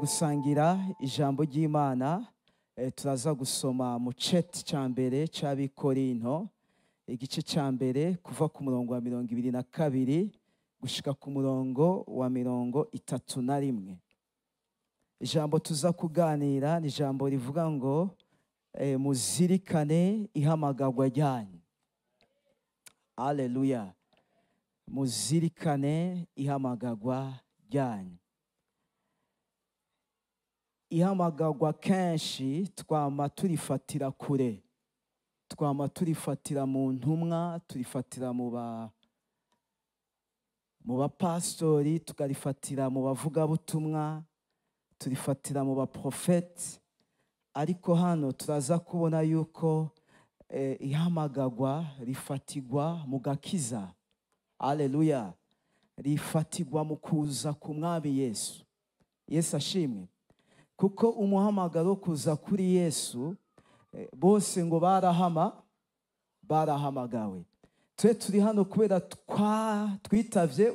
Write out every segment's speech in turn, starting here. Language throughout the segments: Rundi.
Tugiye gusangira ijambo ry'Imana. Turaza gusoma mu ceti cya mbere cy'Abikorinto, igice cya mbere, kuva ku murongo wa 22 gushika ku murongo wa 31. Ijambo tuza kuganira ni ijambo rivuga ngo muzirikane ihamagarwa ryanyu. Aleluya! Muzirikane ihamagarwa ryanyu. Ihamagarwa kenshi twama turifatira kure, twama turifatira mu ntumwa, turifatira mu bapasitori, tukarifatira mu bavugabutumwa, turifatira mu baprofeti. Ariko hano turaza kubona yuko ihamagarwa rifatirwa mu gakiza. Aleluya! Rifatirwa mu kuza ku Mwami Yesu. Yesu ashimwe! Kuko umuhamagaro wo kuza kuri Yesu, bose ngo barahamagawe. Twe turi hano kubera twitavye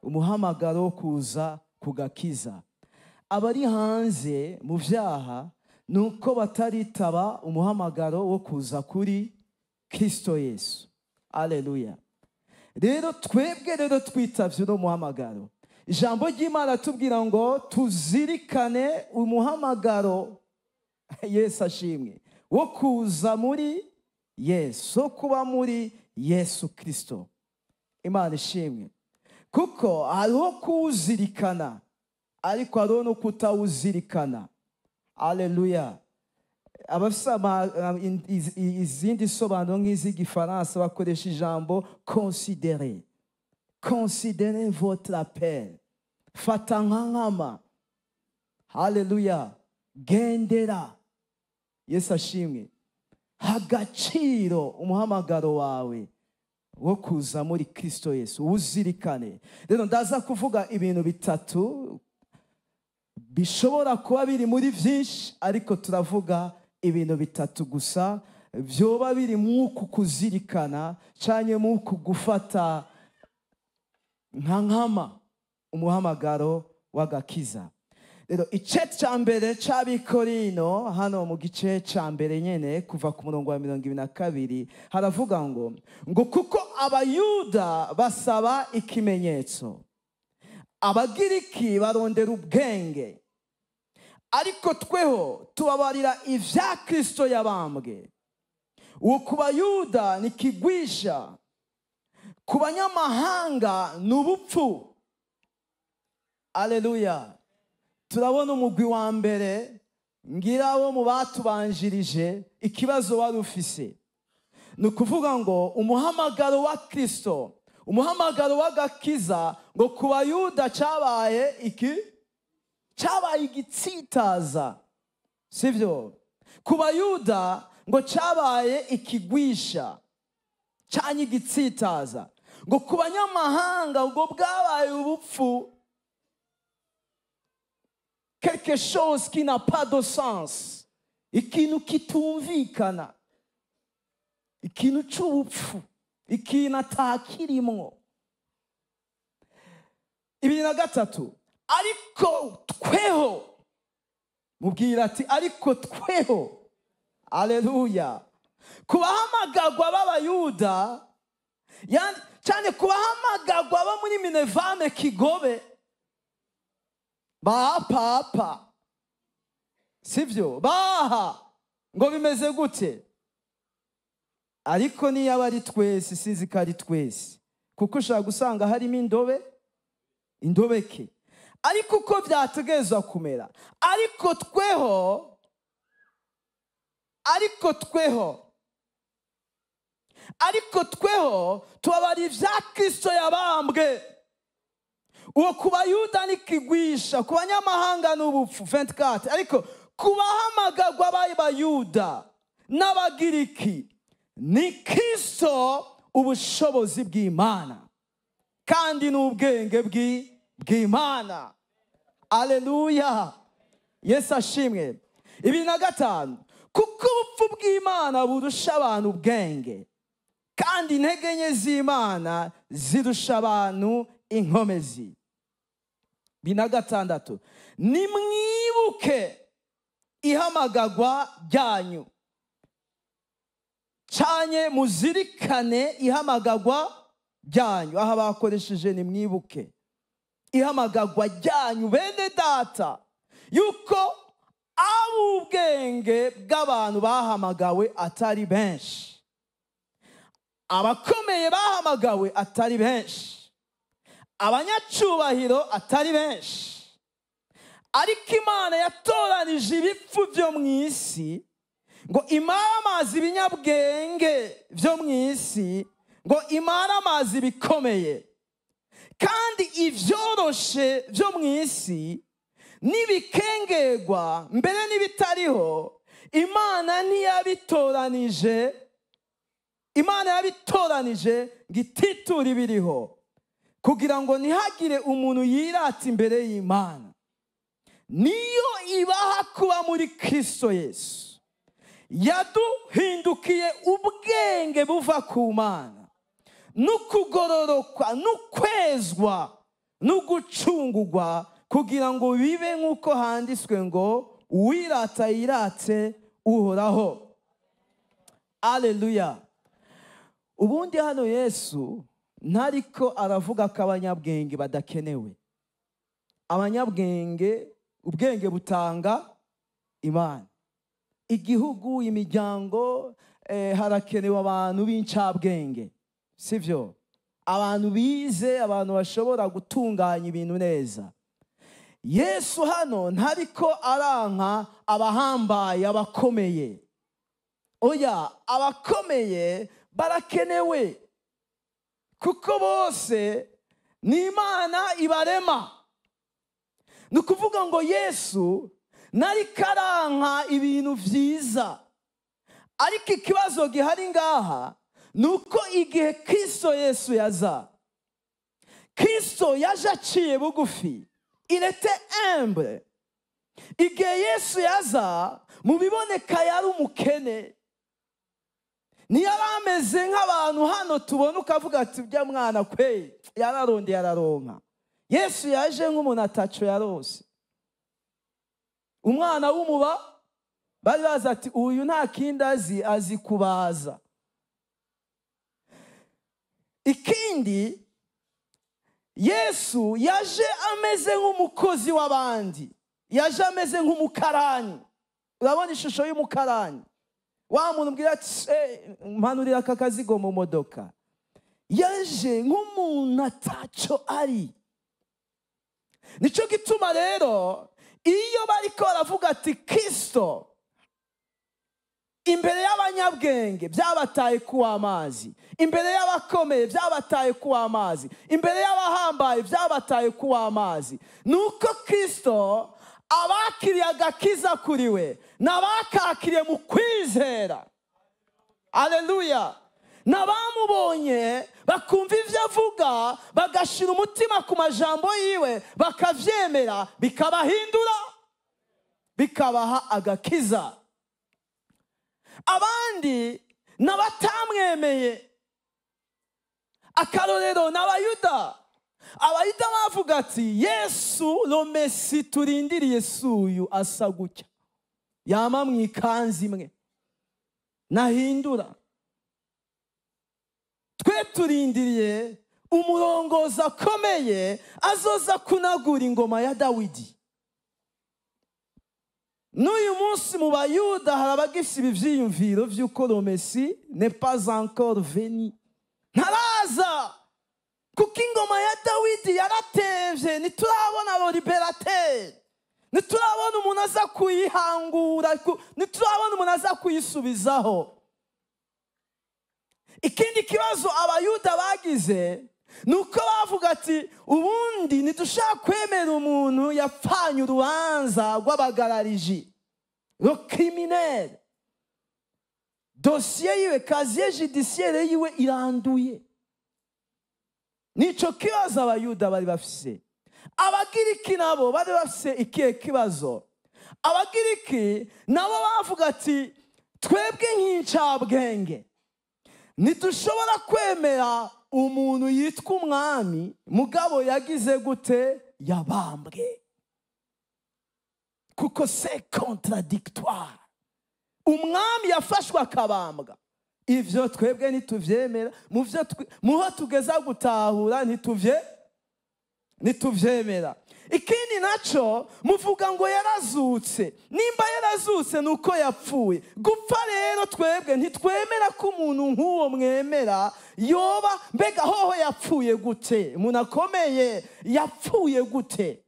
umuhamagaro wo kuza ku gakiza. Abari hanze mu vyaha ni uko bataritaba umuhamagaro wo kuza kuri Kristo Yesu. Aleluya! Rero twebwe rero twitavye uno muhamagaro, ijambo ry'Imana tubwira ngo tuzirikane umuhamagaro, Yesu ashimwe, wo kuza muri Yesu, wo kuba muri Yesu Kristo. Imana ishimwe, kuko hariho kuwuzirikana, ariko hariho no kutawuzirikana. Aleluya! Abafise izindi sobanuro nk'iz'igifaransa bakoresha ijambo "considérer". Considérez votre appel. Fata nka nkama. Haleluya! Gendera. Yesu ashimwe! Agaciro umuhamagaro wawe wo kuza muri Kristo Yesu, uzirikane. Rero ndaza kuvuga ibintu bitatu bishobora kuba biri muri byinshi, ariko turavuga ibintu bitatu gusa byoba biri mw'uku kuzirikana cyane, mw'uku gufata nka nkama umuhamagaro w'agakiza. Rero igice cya mbere cy'Abikorino, hano mu gice cya mbere nyine, kuva ku murongo wa 22, haravuga ngo kuko Abayuda basaba ikimenyetso, Abagiriki barondera ubwenge, ariko tweho tubabarira ibya Kristo yabambwe. Uwo ku Bayuda ni kigwisha, ku banyamahanga ni ubupfu. Aleluya! Turabona umugwi wa mbere ngira wo mu batubanjirije, ikibazo wari ufise ni ukuvuga ngo umuhamagaro wa Kristo, umuhamagaro w'agakiza, ngo ku Bayuda cyabaye iki? Cyabaye igitsitaza, sibyo? Ku Bayuda ngo cyabaye ikigwisha cyangwa igitsitaza, ngo ku banyamahanga ngo bwabaye ubupfu, quelque chose qui n'a pas de sens, ikintu kitumvikana, ikintu cy'ubupfu, ikintu atakirimwo. 23: ariko tweho. Mubwira ati: "Ariko tweho." Aleluya! Ku bahamagarwa b'Abayuda, cyane ku bahamagarwa bo muri Minevame Kigobe, ba papa, sibyo? Baha ngo bimeze gute? Ariko niyo aba ari twese, sinzi ko ari twese, kuko ushobora gusanga harimo indobe indobeke. Ariko uko byategerezwa kumera, ariko tweho, ariko tweho, ariko tweho tubabara ibya Kristo yabambwe. Uwo ku Bayuda nikigwisha, ku banyamahanga n'ubupfu. 24: ariko ku bahamagarwa b'Abayuda n'Abagiriki ni Kristo ubushobozi bw'Imana kandi n'ubwenge bw'Imana. Aleluya! Yesu ashimwe! 25: kuko ubupfu bw'Imana burusha abantu ubwenge, kandi intege nke z'Imana zirusha abantu inkomezi. 26, nimwibuke ihamagagwa ryanyu, canye muzirikane ihamagagwa ryanyu. Aha bakoresheje nimwibuke ihamagagwa ryanyu bene data, yuko ab'ubwenge bw'abantu bahamagawe atari benshi, abakomeye bahamagawe atari benshi, abanyacubahiro atari benshi, ariko Imana yatoranije ibipfu byo mu isi ngo imare amazi ibinyabwenge byo mu isi, ngo imare amazi bikomeye, kandi ivyoroshe byo mu isi n'ibikengerwa mbere n'ibitariho, Imana ntiyabitoranije, Imana yabitoranije ngo ititure ibiriho, kugira ngo ntihagire umuntu yirata imbere y'Imana. Niyo ibaha kuba muri Kristo Yesu, yaduhindukiye ubwenge buva ku Mana, n'ukugororokwa, n'ukwezwa, n'ugucungurwa, kugira ngo bibe nk'uko handitswe ngo uwirata yirate Uhoraho. Alleluya. Ubundi hano Yesu ntariko aravuga ko abanyabwenge badakenewe. Abanyabwenge, ubwenge butanga Imana. Igihugu, imiryango, harakenewe abantu b'incabwenge, sivyo? Abantu bize, abantu bashobora gutunganya ibintu neza. Yesu hano ntariko aranka abahambaye, abakomeye. Oya, abakomeye barakenewe, kuko bose ni Imana ibarema. Ni ukuvuga ngo Yesu ntariko aranka ibintu vyiza, ariko ikibazo gihari ngaha ni uko igihe Kristo Yesu yaza, Kristo yaje aciye bugufi, il était humble. Igihe Yesu yaza mu biboneka yari umukene, ntiyari ameze nk'abantu hano tubona ukavuga ati ujya mwana kwe yararondeye araronka. Yesu yaje nk'umuntu ataco yarose, umwana w'umuba bari bazi ati uyu nta kindi azi, azi kubaza. Ikindi, Yesu yaje ameze nk'umukozi w'abandi, yaje ameze nk'umukarani. Urabona ishusho y'umukarani, wa muntu ubwira ati mpanurira aka kazigo mu modoka. Yaje nk'umuntu ataco ari. Nico gituma rero iyo bariko baravuga ati Kristo imbere y'abanyabwenge byabataye kuwa amazi, imbere y'abakomeye byabataye kuwa amazi, imbere y'abahambaye byabataye kuwa amazi, nuko Kristo abakiriye agakiza kuri we n'abakakiriye mu kwizera. Alleluya. N'abamubonye bakumva ivyo avuga, bagashira umutima ku majambo yiwe, bakavyemera, bikabahindura, bikabaha agakiza. Abandi n'abatamwemeye, akarorero n'Abayuda. Abayuda bavuga ati Yesu lo Mesi turindiriye suyu asa gutya, yama mwikanzi imwe nahindura. Twe turindiriye umurongozi akomeye azoza kunagura ingoma ya Dawidi. N'uyu munsi mu Bayuda hari abagifise ivyiyumviro vy'uko le Messie n'est pas encore venu, ntaraza, kuko ingoma ya Dawidi yaratevye, ntiturabona le libérateur, ntiturabona umuntu aza kuyihangura, ntiturabona umuntu aza kuyisubizaho. Ikindi kibazo Abayuda bagize nuko bavuga ati ubundi ntidushaka kwemera umuntu yapfanye urubanza rw'abagarariji, le criminel, dosiye yiwe, casier judiciaire yiwe iranduye. Nico kibazo Abayuda bari bafise. Abagiriki nabo bari bafise ikihe kibazo? Abagiriki nabo bavuga ati twebwe nk'incabwenge, Ntidushobora kwemera umuntu yitwa umwami mugabo yagize gute? Yabambwe. Kuko c'est contradictoire. Umwami yafashwe akabambwa. Ivyo twebwe ntituvyemera, muho tugeza gutahura ntituvyemera. Ikindi naco muvuga ngo yarazutse. Nimba yarazutse nuko yapfuye. Gupfa rero twebwe ntitwemera ko umuntu nk'uwo mwemera yoba, mbega hoho yapfuye gute? Umuntu akomeye yapfuye gute?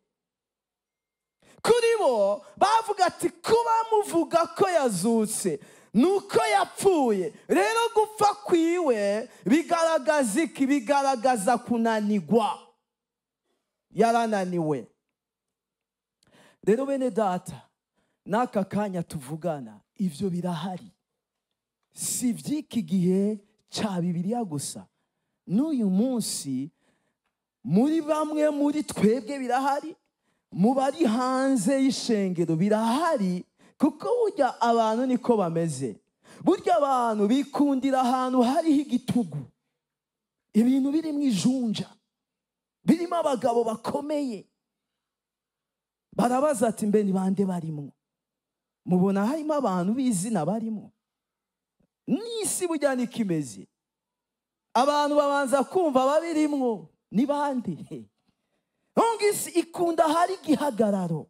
Kuri bo bavuga ati kuba muvuga ko yazutse nuko yapfuye. Rero gupfa kwiwe bigaragaza iki? Bigaragaza kunanigwa. Yarananiwe. Rero bene data, n'aka kanya tuvugana ivyo birahari. Si ivy'iki gihe ca Bibiliya gusa, n'uyu munsi muri bamwe muri twebwe birahari, mu bari hanze y'ishengero birahari. Kuko burya abantu niko bameze. Burya abantu bikundira ahantu hariho igitugu, ibintu birimo ijunja, birimo abagabo bakomeye. Barabaza ati mbe ni bande barimo? Mubona harimo abantu b'izina barimo. N'isi burya niko imeze. Abantu babanza kumva babirimwo ni bande. Nonge isi ikunda hari igihagararo.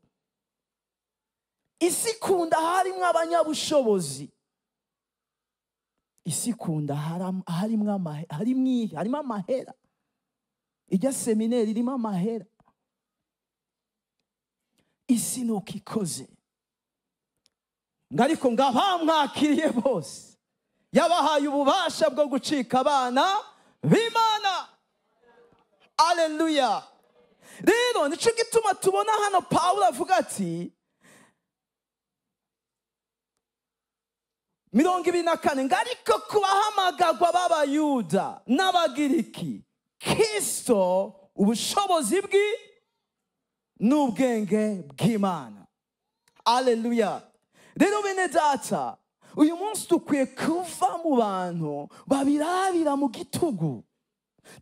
Isi ikunda harimwo abanyabushobozi. Isi ikunda harimo amahera. Ijya seminari irimo amahera. Isi nuko ikoze. Ariko ngabamwakiriye bose yabahaye ububasha bwo gucika abana b'Imana. Alleluya. Rero nico gituma tubona hano Pawulo avuga ati 24 ngo ariko kubahamagagwa b'Abayuda n'Abagiriki, Kristo ubushobozi bwi n'ubwenge bw'Imana. Alleluya. Rero bene data, uyu munsi dukwiye kuva mu bantu babirabira mu gitugu,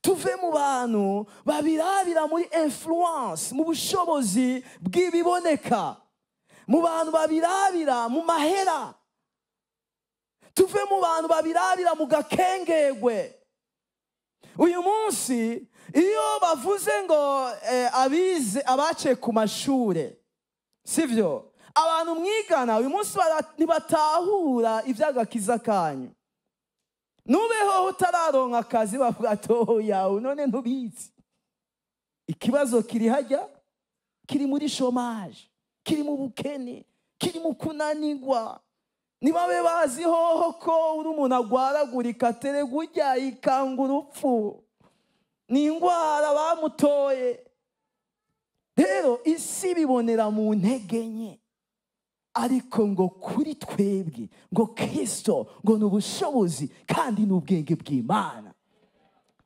tuve mu bantu babirabira muri influence, mu bushobozi bw'ibiboneka, mu bantu babirabira mu mahera, tuve mu bantu babirabira mu gakengegwe. Uyu munsi iyo bavuze ngo abize abace ku mashure, sivyo? Abantu mwigana uyu munsi ntibatahura ivy'agakiza kanyu. Nubeho utararonka akazi bavuga ati oya none ntubizi. Ikibazo kiri hajya, kiri muri chômage, kiri mu bukene, kiri mu kunanigwa. Nibabe bazi hoho ko uri umuntu agwaragurika teregujya ikanga urupfu. Ni ingwara bamutoye. Rero isi bibonera mu ntege nke. Ariko ngo kuri twebwe ngo Kristo ngo ni ubushobozi kandi n'ubwenge bw'Imana.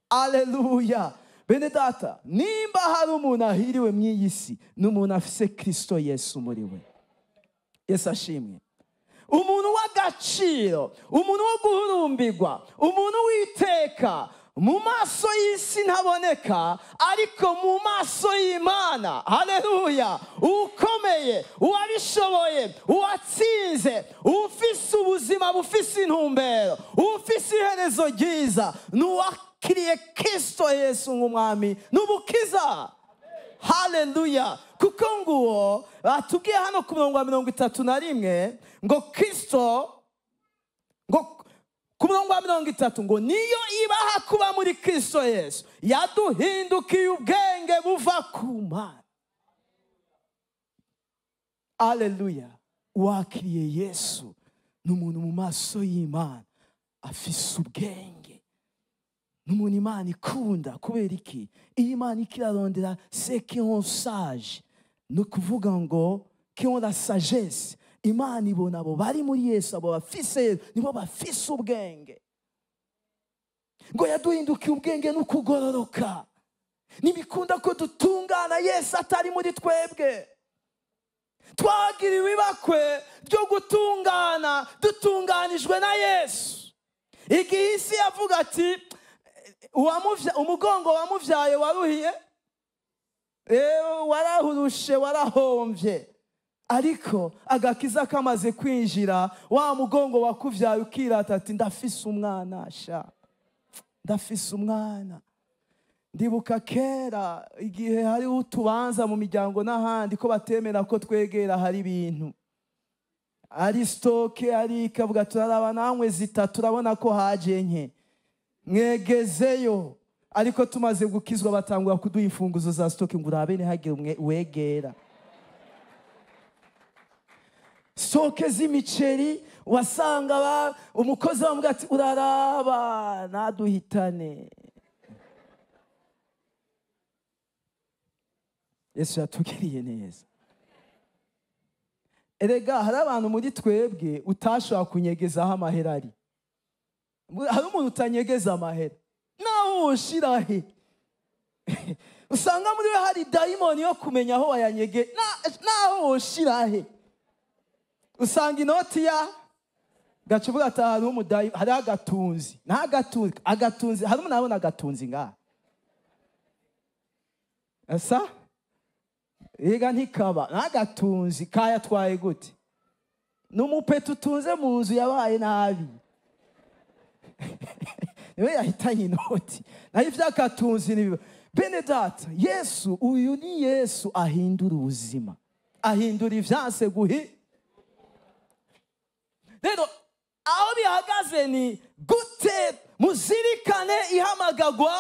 Alleluya. Bene data, nimba hari umuntu ahiriwe mw'iyi si, ni umuntu afise Kristo Yesu muri we. Yesu ashimwe. Umuntu w'agaciro, umuntu wo guhurumbirwa, umuntu witeka mu maso y'isi ntaboneka, ariko mu maso y'Imana, haleluya, ukomeye, uwabishoboye, uwatsinze, ufise ubuzima bufise intumbero, ufise iherezo ryiza, n'uwakiriye Kristo Yesu nk'umwami n'umukiza. Haleluya. Kuko nguwo batubwiye hano ku murongo wa 31 ngo Kristo, ngo ku murongo wa 30 ngo niyo ibaha kuba muri Kristo Yesu yaduhindukiye ubwenge buva ku Mana. Alleluya. Uwakiriye Yesu ni umuntu mu maso y'Imana afise ubwenge, ni umuntu Imana ikunda. Kubera iki? Iyo Imana ikirarondera ceux qui ont sage, ni ukuvuga ngo qui ont la sagesse. Imana ibona abo bari muri Yesu, abo bafise Yesu, nibo bafise ubwenge. Ngo yaduhindukiye ubwenge n'ukugororoka. Ntibikunda ko dutungana Yesu atari muri twebwe. Twagiriwe ibakwe ryo gutungana, dutunganijwe na Yesu. Igihe isi yavuga ati umugongo wamuvyaye waruhiye, warahurushe, warahomvye, ariko agakiza kamaze kwinjira, wa mugongo wakuvyaye ukirata ati ndafise umwana, sha ndafise umwana. Ndibuka kera igihe hari utubanza mu miryango n'ahandi ko batemera ko twegera, hari ibintu ari stoke, ari ikavuga turaraba namwe zitatu, turabona ko haje nke, mwegezeyo. Ariko tumaze gukizwa batangura kuduha imfunguzo za stoke ngo urabe ntihagire wegera. Stoke z'imiceri wasanga umukozi bamubwira ati uraraba naduhitane. Yesu yatugiriye neza. Erega hari abantu muri twebwe utashobora kunyegezaho amahera ari. Hari umuntu utanyegeza amahera, naho woshira he? Usanga muri we hari dayimoni yo kumenya aho wayanyege, naho woshira he? Usanga inoti ya gacuvuga ati hari umudayi, hari agatunzi, nta gatunzi, agatunzi, hari umuntu abona agatunzi ngaha. Asa? Ega ntikaba, nagatunzi kayatwaye gute? N'umupeta utunze mu nzu yabaye nabi. Niwe yahitanye inoti. Naho ivy'akatunzi nibiba. Bene data, Yesu, uyu ni Yesu ahindura ubuzima. Ahindura ivyanse guhi. Rero aho bihagaze ni gute muzirikane ihamagagwa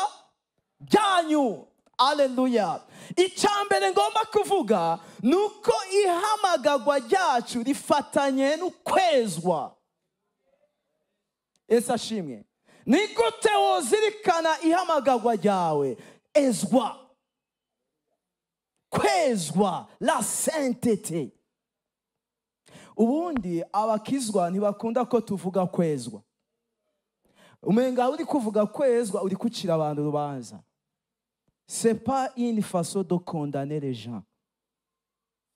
ryanyu. Alleluia. Icambere ngomba kuvuga nuko ihamagagwa ryacu rifatanye n'ukwezwa. Yesu ashimwe. Ni gute wozirikana ihamagagwa ryawe? Ezwa, kwezwa, la sainteté. Ubundi abakizwa ntibakunda ko tuvuga kwezwa. Umenga uri kuvuga kwezwa uri kucira abantu urubanza. C'est pas une façon de condamner les gens.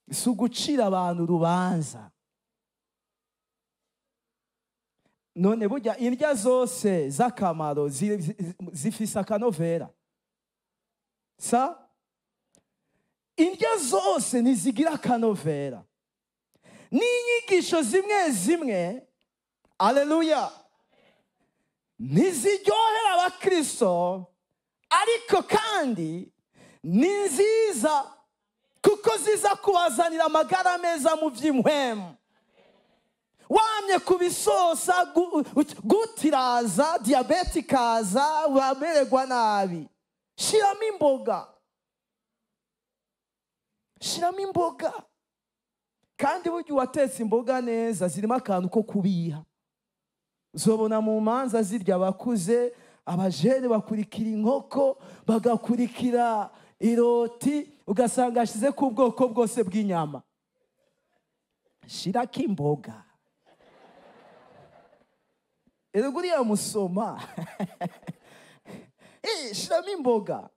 Si ugucira abantu urubanza. None burya indya zose z'akamaro zifise akanovera. Sa? Indya zose ntizigira akanovera. N'inyigisho zimwe zimwe, alleluia, ntiziryohera abakristo, ariko kandi ni nziza kuko ziza kubazanira amagara meza mu by'impwemu. Wamye kubisosa gutiraza, diabete ikaza, uramererwa nabi. Shiramo imboga, shiramo imboga. Kandi burya uwatetse imboga neza zirimo akantu ko kubiha. Uzobona mu manza zirya abakuze, abajene bakurikira inkoko, bagakurikira iroti, ugasanga ashize ku bwoko bwose bw'inyama. Shirako imboga. Erega uriya musoma. Shiramo imboga.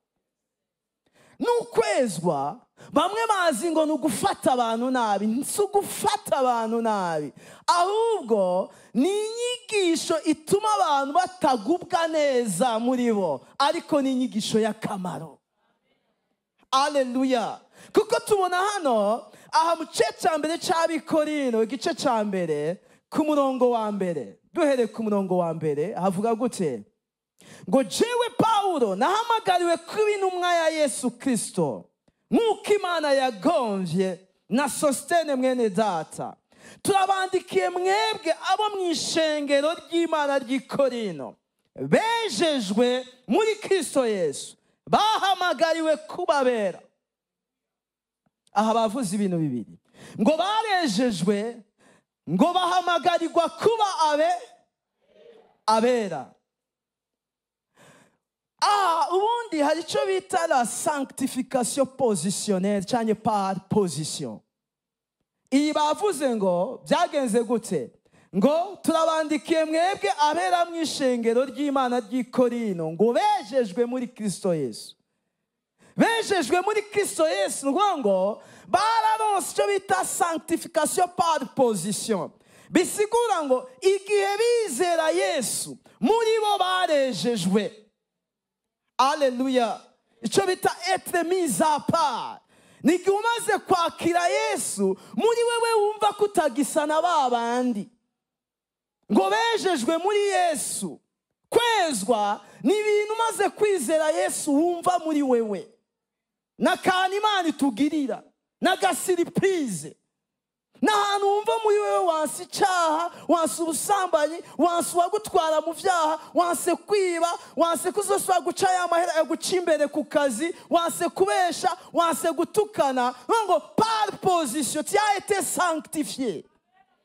N'ukwezwa, bamwe bazi ngo ni ugufata abantu nabi. Si ugufata abantu nabi, ahubwo ni inyigisho ituma abantu batagubwa neza muri bo, ariko ni inyigisho y'akamaro. Alleluia. Kuko tubona hano aha mu gice cya mbere c'Abikorino, igice cya mbere ku murongo wa mbere, duhere ku murongo wa mbere, havuga gute? Ngo jewe Paulo nahamagariwe kuba intumwa ya Yesu Kristo nk'uko Imana yagomvye na Sostene mwene data, turabandikiye mwebwe abo mu ishengero ry'Imana ry'i Korino, bejejwe muri Kristo Yesu, bahamagariwe kubabera. Aha bavuze ibintu bibiri, ngo barejejwe, ngo bahamagarirwa kuba abera. Ubundi hari icyo bita la sanctification positionnelle cyangwa par position. Iyi bavuze ngo byagenze gute? Ngo turabandikiye mwebwe abera mu ishengero ry'Imana ry'i Korino, ngo bejejwe muri Kristo Yesu. Bejejwe muri Kristo Yesu, ngo bararonse icyo bita sanctification par position. Bisigura ngo igihe bizera Yesu Muri bo barejejwe. Alleluya. Icyo bita être mis à part ni igihe umaze kwakira Yesu, muri wewe wumva ko utagisa na ba bandi. Ngo bejejwe muri Yesu. Kwezwa ni ibintu umaze kwizera Yesu wumva muri wewe. N'akantu Imana itugirira, n'agasiripurize. N'ahantu wumva muri wewe wanse icyaha, wanse ubusambanyi, wanse uwagutwara mu byaha, wanse kwiba, wanse kuzosubira guca ya mahera yaguca imbere ku kazi, wanse kubesha, wanse gutukana. Ngo par position tu as été sanctifié.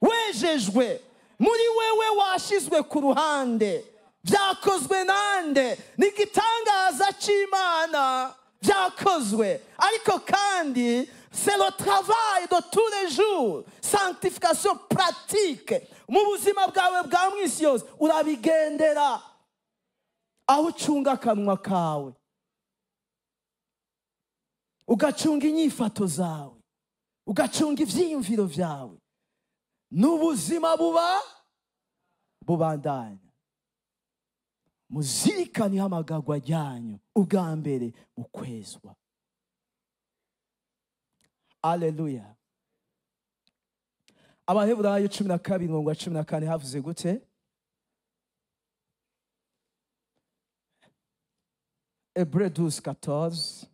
Wejejwe muri wewe, washizwe ku ruhande. Byakozwe nande? Ni igitangaza cy'Imana byakozwe. Ariko kandi c'est le travail de tous les jours, sanctification pratique mu buzima bwawe bwa mwisi yose. Urabigendera aho ucunga akanwa kawe, ugacunga inyifato zawe, ugacunga ivyiyumviro vyawe, n'ubuzima buba bubandanya. Muzirikane ihamagagwa ryanyu ubwa mbere mu kwezwa. Alleluya. Abaheburayo 12 umurongo wa 14 havuze gute? Hébreux 12:14.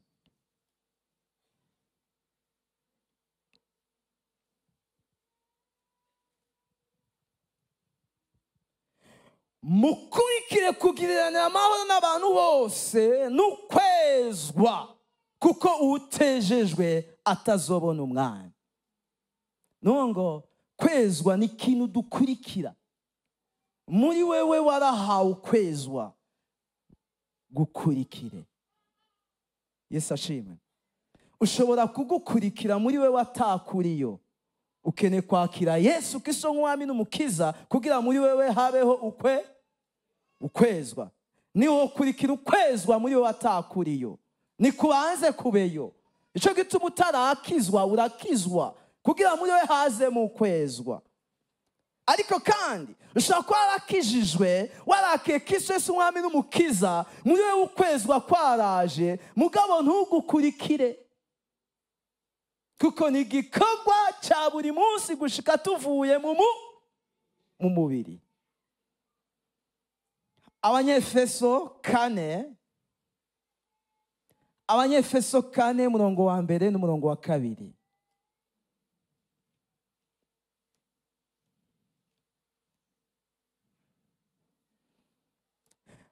Mukurikire kugirirana amahoro n'abantu bose n'ukwezwa, kuko utejejwe atazobona umwanya. Nongo kwezwa ni ikintu dukurikira. Muri wewe warahawe ukwezwa, gukurikire. Yesu ashimwe. Ushobora kugukurikira muri wewe atakuriyo. Ukeneye kwakira Yesu Kristo nk'umwami n'umukiza kugira muri wewe habeho ukwezwa. Niho kurikira ukwezwa muri wewe atakuriyo, ni kubanze kubeyo. Ico gituma utarakizwa urakizwa kugira muri wewe haze mu kwezwa. Ariko kandi ushobora kuba warakijijwe, warakiye Kristo Yesu umwami n'umukiza, muri wewe ukwezwa kwaraje, mugabo ntugukurikire, kuko ni igikorwa cya buri munsi gushika tuvuye mu mubiri. Abanyefeso 4, Abanyefeso 4 umurongo wa mbere n'umurongo wa kabiri.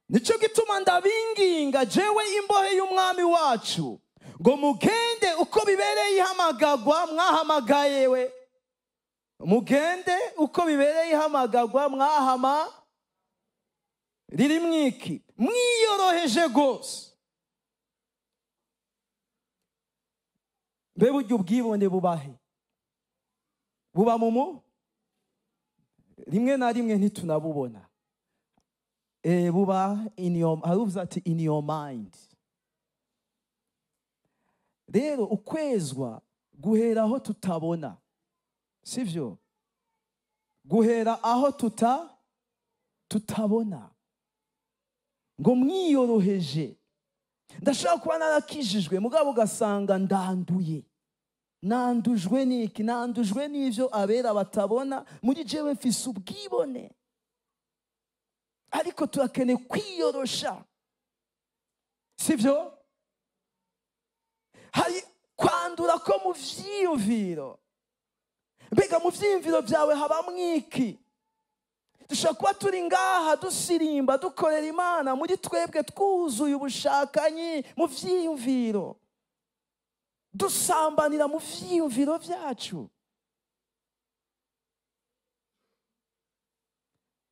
Nico gituma ndabinginga jewe imbohe y'umwami wacu, ngo mugende uko bibereye ihamagagwa mwahamagayewe. Mugende uko bibereye ihamagagwa mwahama riri mwiki, mwiyoroheje gose. Mbe burya ubwibone bubahe? Buba mumu rimwe na rimwe ntitunabubona. Buba in your, haruvuze ati in your mind. Rero ukwezwa guhera aho tutabona, sivyo? Guhera aho tutabona. Ngo mwiyoroheje. Ndashaka kuba narakijijwe, mugabo ugasanga ndanduye. Nandujwe niki? Nandujwe n'ivyo abera batabona. Muri jewe mfise ubwibone. Ariko turakeneye kwiyorosha, sivyo? Hari kwandura ko mu vyiyumviro. Mbega mu vyiyumviro vyawe habamwo iki? Dushobora kuba turi ngaha dusirimba dukorera Imana, muri twebwe twuzuye ubushakanyi mu vyiyumviro, dusambanira mu vyiyumviro vyacu.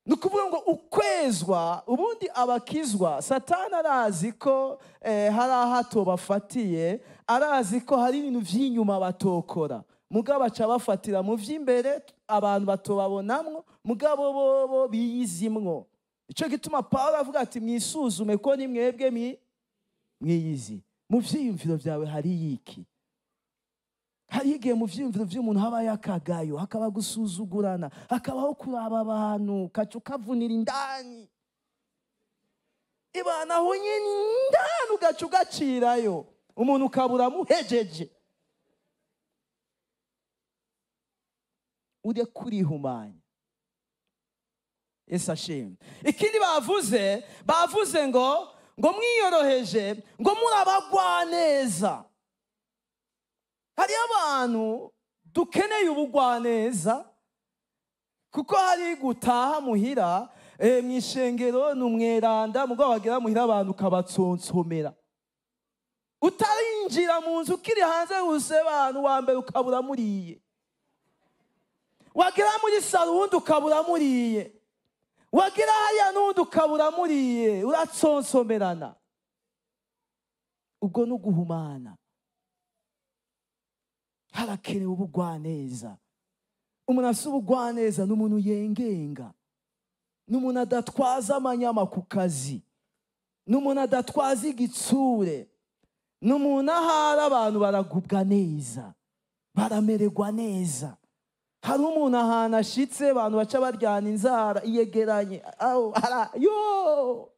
Ni ukuvuga ngo ukwezwa, ubundi abakizwa Satani arazi ko hari ahato bafatiye, arazi ko hari ibintu vy'inyuma batokora, mugabo aca bafatira mu vy'imbere abantu batobabonamwo, mugabo bobo biyizimwo. Ico gituma Paulo avuga ati mwisuzume ko ni mwebwe mwiyizi. Mu vyiyumviro vyawe hari iki? Hari igihe mu vyiyumviro vy'umuntu habayo akagayo, hakaba gusuzugurana, hakabaho kuraba abantu, kaca ukavunira indani. Ibana aho nyine indani ugaca ugacirayo umuntu ukabura muhejeje. Ujye kurihumanya. Yesu ashimwe. Ikindi bavuze ngo mwiyoroheje, ngo murabagwaneza. Hari abantu dukeneye ubugwaneza, kuko hari gutaha muhira mwishengero numweranda, mugabo bagera muhira abantu kabatsonsomera. Utarinjira mu nzu ukiri hanze use abantu wa mbere ukabura muriye. Wagera muri salo wundi ukabura muriye. Wagera hariya n'undi ukabura muriye, uratsonsomerana. Ubwo n'uguhumana. Harakenewe ubugwaneza. Umuntu afite ubugwaneza ni umuntu yengenga, ni umuntu adatwaza amanyama ku kazi, ni umuntu adatwaza igitsure, ni umuntu ahari abantu baragubwa neza, baramererwa neza. Hari umuntu ahantu ashitse abantu baca baryana inzara iyegeranye, yo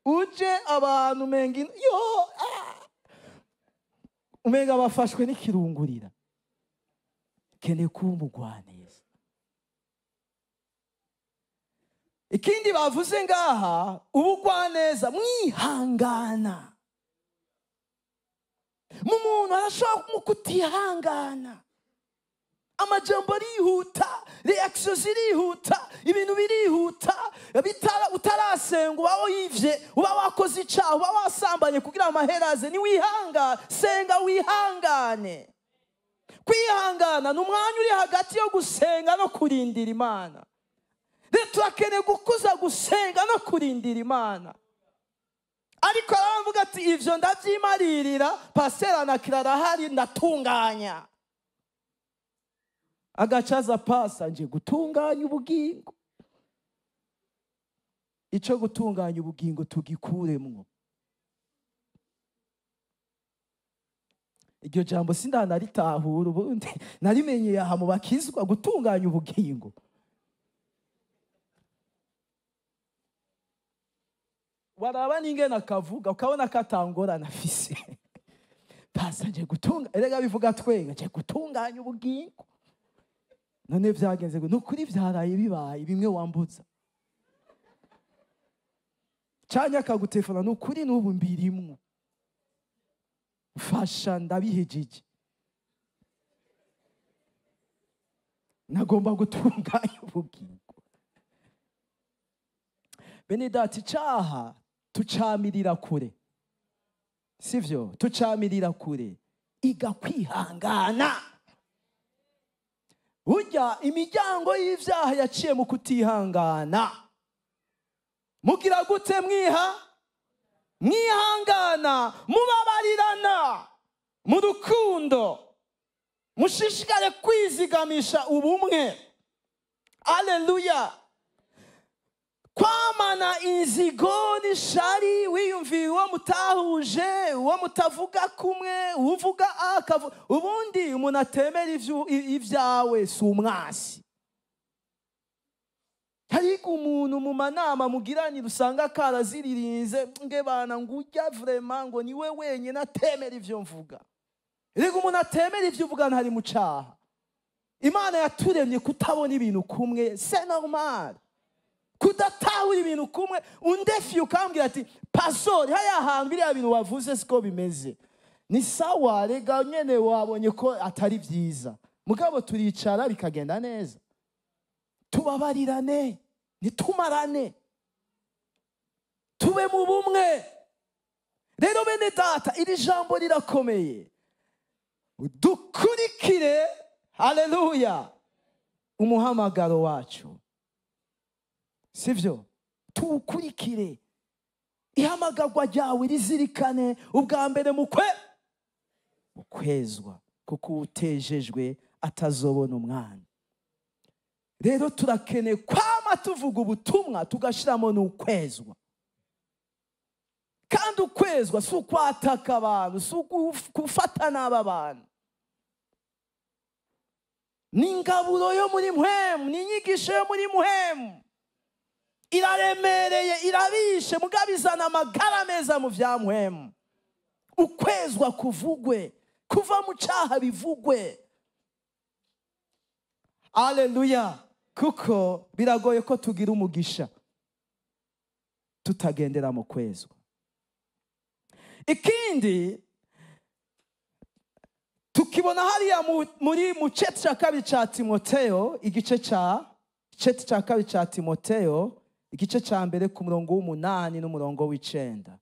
uje abantu umenga yo umenga bafashwe n'ikirungurira. Keneye kuba umugwaneza. Ikindi bavuze ngaha, ubugwaneza mwihangana. Mu muntu arashobora kutihangana. Amajambo arihuta, reaction zirihuta, ibintu birihuta, utarasenga uba wivye, uba wakoze icaha, uba wasambanye kugira amaheraze, ni wihangane, senga wihangane. Kwihangana ni umwanya uri hagati yo gusenga no kurindira Imana. Rero turakeneye gukuza gusenga no kurindira Imana. Ariko aravuga ati ivyo ndavyimaririra, pasteur anakira arahari ndatunganya. Agacaza pasa nje gutunganya ubugingo. Ico gutunganya ubugingo tugikuremwo. Iryo jambo sindanaritahura ubundi narimenyeye aha mu bakizwa, gutunganya ubugingo. Waraba n'ingene akavuga ukabona katangorana afise. Pasa nje gutunga, erega bivuga twenga nje gutunganya ubugingo. None vyagenze ngo nukuri vyaraye bibaye bimwe wambutsa. Canya akagutefona nukuri n'ubu mbirimwo. Mfasha ndabihejeje. Nagomba gutunganya ubugingo. Bene data, icaha tucamirira kure. Sivyo? Tucamirira kure. Iga kwihangana. Burya imiryango y'ivyaha yaciye mu kutihangana. Mugira gute mwiha? Mwihangana, mubabarirana mu rukundo, mushishikare kwizigamisha ubumwe. Alleluya. Kwamana inzigo n'ishari, wiyumvira uwo mutahuje, uwo mutavuga kumwe, uvuga akavuga ubundi. Umuntu atemera ivyawe si umwasi. Ariko umuntu mu manama mugiranira usanga karaziririnze nge bana ngujya vraiment ngo niwe wenyine atemera ivyo mvuga. Rego umuntu atemera ivyo uvuga ntari mu caha. Imana yaturemye kutabona ibintu kumwe, c'est normal. Kudatahura ibintu kumwe, undefi ukambwira ati pastor haya hantu biriya bintu wavuze siko bimeze. Ni sawa rega nyene wabonye ko atari vyiza. Mugabo turicara bikagenda neza. Tubabarirane, nitumarane, tube mu bumwe. Rero bene data, iri jambo rirakomeye. Dukurikire, haleluya, umuhamagaro wacu. Sivyo? Tuwukurikire. Ihamagarwa ryawe rizirikane ubwa mbere mukwezwa, kuko utejejwe atazobona umwana. Rero turakeneye kwama tuvuga ubutumwa tugashiramo n'ukwezwa. Kandi ukwezwa si ukwataka abantu, si ugufata nabi abantu. Ni ingaburo yo muri mpwemu, ni inyigisho yo muri mpwemu. Iraremereye, irabishe, mugabo izana amagara meza mu vya mpwemu. Ukwezwa kuvugwe, kuva mu caha bivugwe. Aleluya. Kuko biragoye ko tugira umugisha tutagendera mu kwezwa. Ikindi tukibona hariya muri mu ceti cya kabiri cya Timoteyo, igice cya ceti cya kabiri cya Timoteyo, igice cya mbere ku murongo w'8 n'umurongo w'9.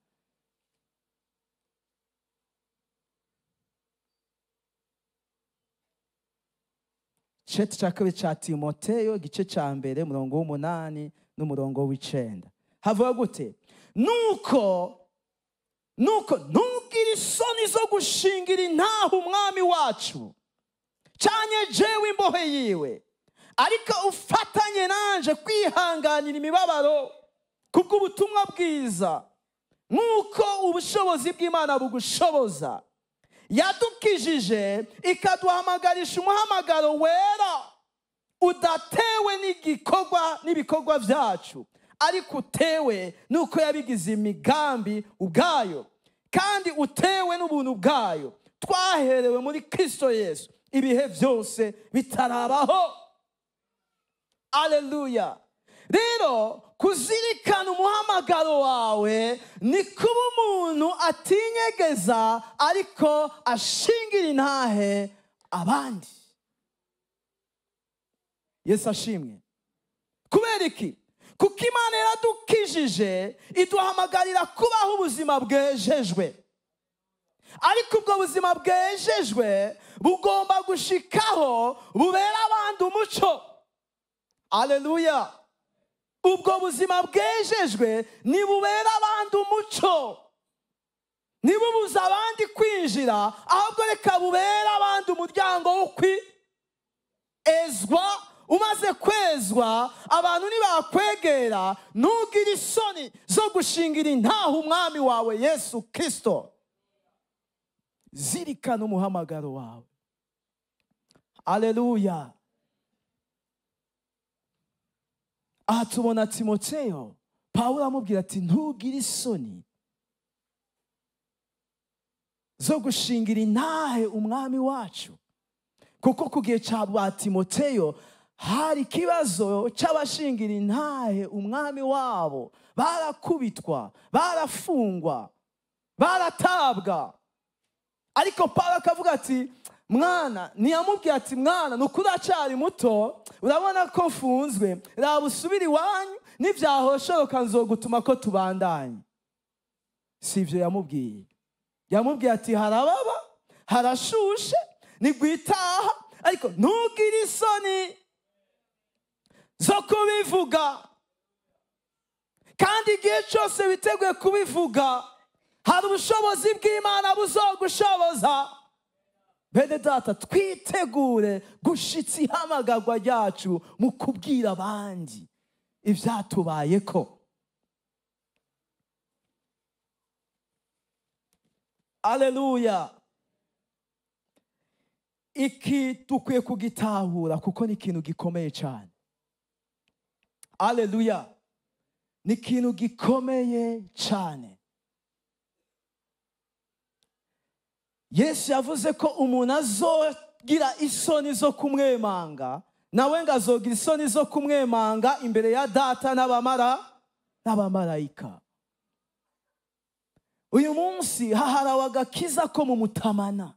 Ceti cya kabiri cya Timoteyo, igice cya mbere umurongo w'8 n'umurongo w'9. Havuga gute? Nuko ntugire isoni zo gushingira intaho umwami wacu, canye jewe imbohe yiwe, ariko ufatanye nanje kwihanganira imibabaro kubw'ubutumwa bwiza, nk'uko ubushobozi bw'Imana bugushoboza. Yadukijije ikaduhamagarisha umuhamagaro wera udatewe n'igikorwa n'ibikorwa byacu, ariko utewe nuko yabigize imigambi ubwayo, kandi utewe n'ubuntu bwayo twaherewe muri Kristo Yesu ibihe byose bitarabaho. Aleluya. Rero kuzirikana umuhamagaro wawe ni kuba umuntu atinyegeza ariko ashingira intahe abandi. Yesu ashimwe. Kubera iki? Kuko Imana yaradukijije iduhamagarira kubaho ubuzima bwejejwe. Ariko ubwo buzima bwejejwe bugomba gushikaho bubera abandi umuco. Aleluya. Ubwo buzima bwejejwe nibubera abandi umuco, nibubuza abandi kwinjira, ahubwo reka bubera abandi umuryango wo kwezwa. Umaze kwezwa, abantu nibakwegera, ntugire isoni zo gushingira intaho umwami wawe Yesu Kristo. Zirikana umuhamagaro wawe. Aleluya. Aha tubona Timoteyo, Pawulo amubwira ati ntugire isoni zo gushingira intahe umwami wacu. Kuko ku gihe cya ba Timoteyo hari ikibazo cy'abashingira intahe umwami wabo. Barakubitwa, barafungwa, baratabwa. Ariko Pawulo akavuga ati mwana, ntiyamubwiye ati mwana nukuri uracyari muto, urabona ko mfunzwe, raba usubire iwanyu, nibyahoshoroka nzogutuma ko tubandanye. Si ibyo yamubwiye. Yamubwiye ati harababa, harashushe, nigwitaha, ariko ntugire isoni zo kubivuga. Kandi igihe cyose witeguye kubivuga, hari ubushobozi bw'Imana buzogushoboza. Bene data, twitegure gushitsa ihamagarwa ryacu mu kubwira abandi ivyatubayeko. Aleluya. Iki dukwiye kugitahura kuko ni ikintu gikomeye cyane. Aleluya. Ni ikintu gikomeye cyane. Yesu yavuze ko umuntu azogira isoni zo kumwemanga, nawe ngo azogira isoni zo kumwemanga imbere ya data n'abamarayika. Uyu munsi haharawe agakiza ko mu mutamana.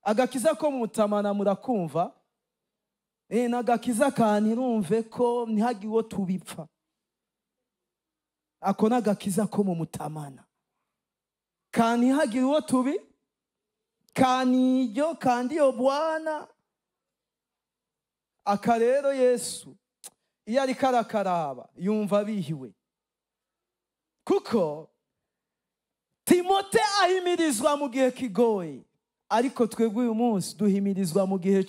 Agakiza ko mu mutamana murakumva? N'agakiza kantirumve ko ntihagire uwo tubipfa. Ako n'agakiza ko mu mutamana. Kanihagire uwo tubi, kaniryo kandi yo Bwana. Aka rero Yesu iyo ariko arakaraba yumva bihiwe, kuko Timote ahimirizwa mu gihe kigoye, ariko twebwe uyu munsi duhimirizwa mu gihe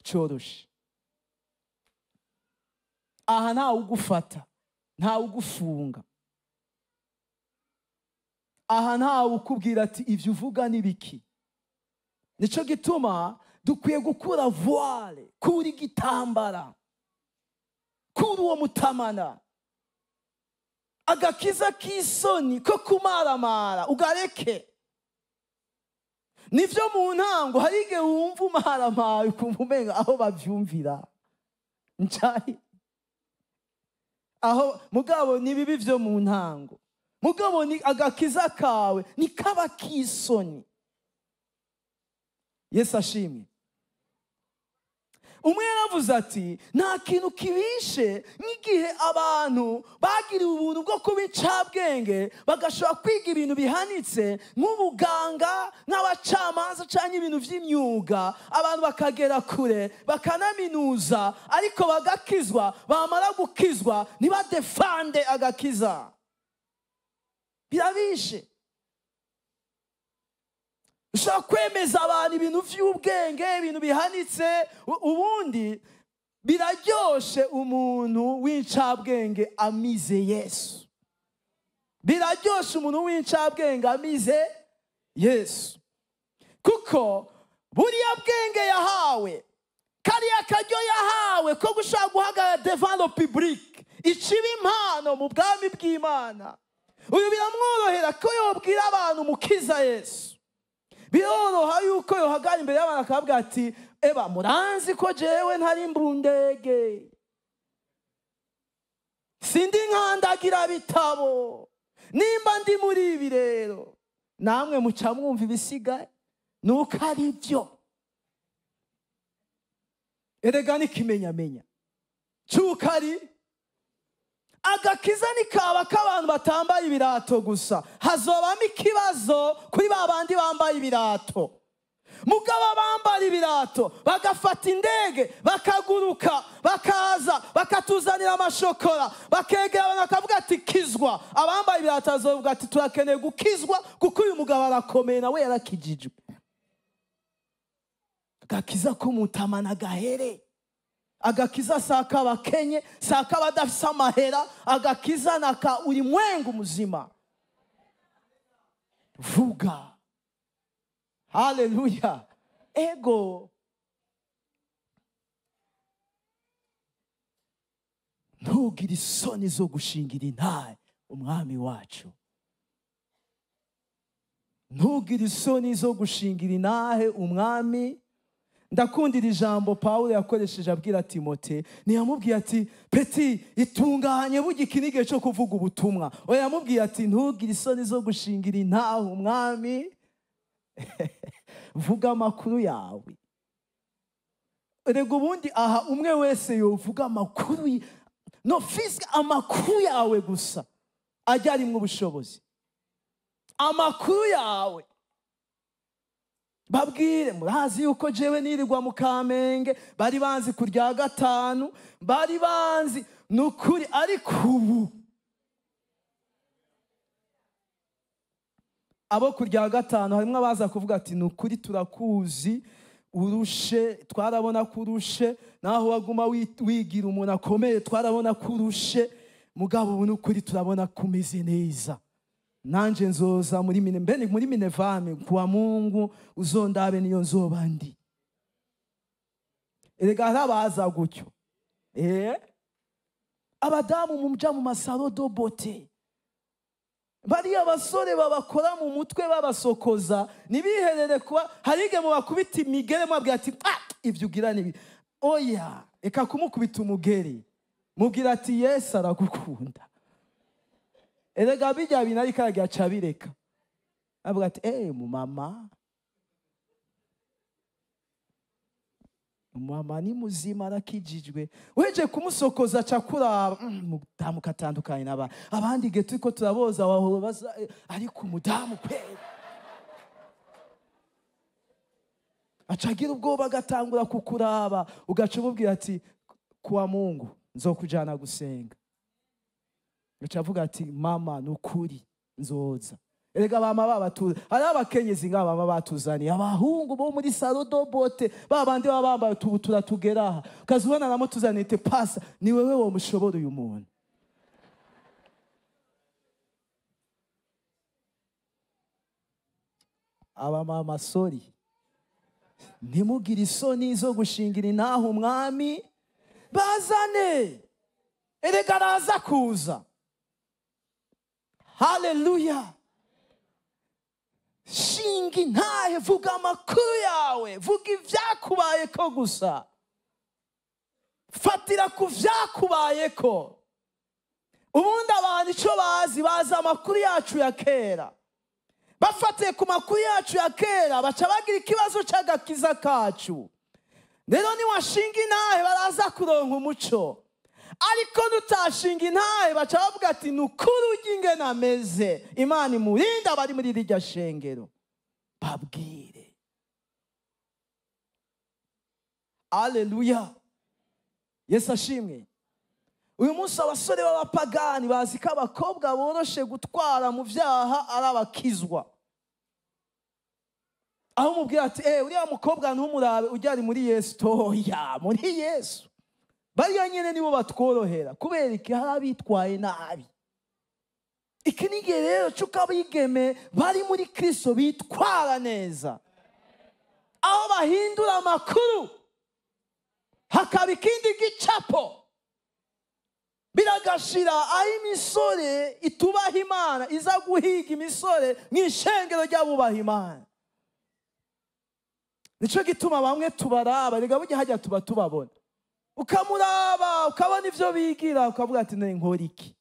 cyoroshe. Aha ntawe ugufata, ntawe ugufunga. Aha ntawe ukubwira ati ibyo uvuga ni biki. Nico gituma dukwiye gukura voile, kuri igitambara. Kuri uwo mutamana agakiza k'isoni ko kumaramara ugareke. Nivyo mu ntango hari igihe wumva umaramara ukumva umenga aho bavyumvira ncayi aho, mugabo ni bibi vyo mu ntango, mugabo ni agakiza kawe ni kaba k'isoni. Yesu ashimwe. Umwe yaravuze ati nta kintu kibishe nk'igihe abantu bagiriwe ubuntu bwo kuba incabwenge bagashobora kwiga ibintu bihanitse nk'ubuganga, nk'abacamanza cyangwa ibintu by'imyuga, abantu bakagera kure bakanaminuza, ariko bagakizwa, bamara gukizwa ntibadefande agakiza. Birabishe. Ushobora kwemeza abantu ibintu by'ubwenge, ibintu bihanitse. Ubundi biraryoshe umuntu w'incabwenge amize Yesu. Biraryoshe umuntu w'incabwenge amize Yesu, kuko buriya bwenge yahawe, kariya karyo yahawe ko gushaka guhagarara devant le public, iciba impano mu bwami bw'Imana. Uyu biramworohera ko yobwira abantu umukiza Yesu. Biroroha yuko yohagara imbere y'abantu akavuga ati eba muranzi ko jewe ntari mbundege, sindi nkandagira bitabo, nimba ndi muri ibi rero namwe muca mwumva ibisigaye nuko ari byo. Erega n'ikimenyamenya cy'uko ari agakiza nikaba k'abantu batambaye ibirato gusa, hazobamo ikibazo kuri ba bandi bambaye ibirato. Mugabo bambara ibirato bagafata indege bakaguruka bakaza bakatuzanira amashokora, bakegera abantu bakavuga ati kizwa. Abambaye ibirato bazovuga ati turakeneye gukizwa kuko uyu mugabo arakomeye nawe yarakijijwe. Agakiza ko mutamana gahere, agakiza saka abakenye, saka abadafise amahera, agakiza naka ulimwengu muzima. Vuga haleluya. Ego, ntugire isoni zo gushingira intahe umwami wacu. Ntugire isoni zo gushingira intahe umwami. Ndakundira ijambo Paulo yakoresheje abwira Timote. Ntiyamubwiye ati peti itunganye burya iki n'igihe cyo kuvuga ubutumwa. Oya, yamubwiye ati ntugire isoni zo gushingira intahe umwami, vuga amakuru yawe. Erega ubundi aha umwe wese yovuga amakuru, no fiske amakuru yawe gusa ajya arimwo ubushobozi. Amakuru yawe babwire, murazi yuko jewe nirirwa mu Kamenge, bari banzi kurya gatanu, bari banzi nukuri, ariko ubu abo kurya gatanu harimo abaza kuvuga ati nukuri turakuzi urushe, twarabona kurushe, naho waguma wigira umuntu akomeye twarabona kurushe, mugabo ubu nukuri turabona kumeze neza. Nanje nzoza muri mine mbene muri minevame kuwa Mungu uzondabe niyo nzoba ndi. Erega harabaza gutyo. Abadamu mumja mu masaro do beauté, bariya basore babakora mu mutwe babasokoza, nibiherere kuba harige mu bakubita imigere mwabwira ati ah ivyo ugira nibi. Oya, eka kumukubita umugeri, mubwira ati Yesu aragukunda. Erega bijya bintu ariko aragica bireka, avuga ati mumama, mama ni muzima arakijijwe. Weje kumusokoza aca kuraba umudamu katandukanye n'aba abandi igihe turiko turaboza wahobaza, ariko umudamu kweri acagira ubwoba agatangura kukuraba, ugaca umubwira ati kuwa Mungu nzokujana gusenga. Gaca avuga ati mama nukuri nzoza. Erega bama babatuza, hari abakenyezi ngaba bama batuzaniye abahungu bo muri salo do bote, babandi baba bambaye utubutura tugera aha, ukazubona namutuzaniye te pasa ni wewe wo mushobora uyu muntu. Aba mama sorry, ntimugire isoni zo gushingira intahe umwami, bazane. Erega araza kuza. Haleluya. Shinga intahe, vuga amakuru yawe, vuga ibyakubayeko gusa. Fatira ku vyakubayeko. Ubundi abantu ico bazi, bazi amakuru yacu ya kera. Bafatiye ku makuru yacu ya kera, baca bagira ikibazo c'agakiza kacu. Rero niwashinga intahe baraza kuronka umuco. Ariko nutashinga intahe baca bavuga ati ni ukuri urya ingene ameze. Imana imurinde abari muri rirya shengero. Babwire. Aleluya. Yesu ashimwe. Uyu munsi abasore b'abapagani bazi ko abakobwa boroshe gutwara mu vyaha ari abakizwa. Aho umubwira ati uriya mukobwa ntumurabe ujya ari muri Yesu. Toya, muri Yesu. Bariya nyene nibo batworohera kubera iki? Hari abitwaye nabi. Iki ni igihe rero c'uko abigeme bari muri Kristo bitwara neza, aho bahindura amakuru hakaba ikindi gicapo. Biragashira aho imisore itubaha Imana iza guhiga imisore mw'ishengero ry'abubaha Imana. Nico gituma bamwe tubaraba, rega burya hajya tuba tubabona, ukamuraba ukabona ivyo bigira ukavuga ati none nkora iki,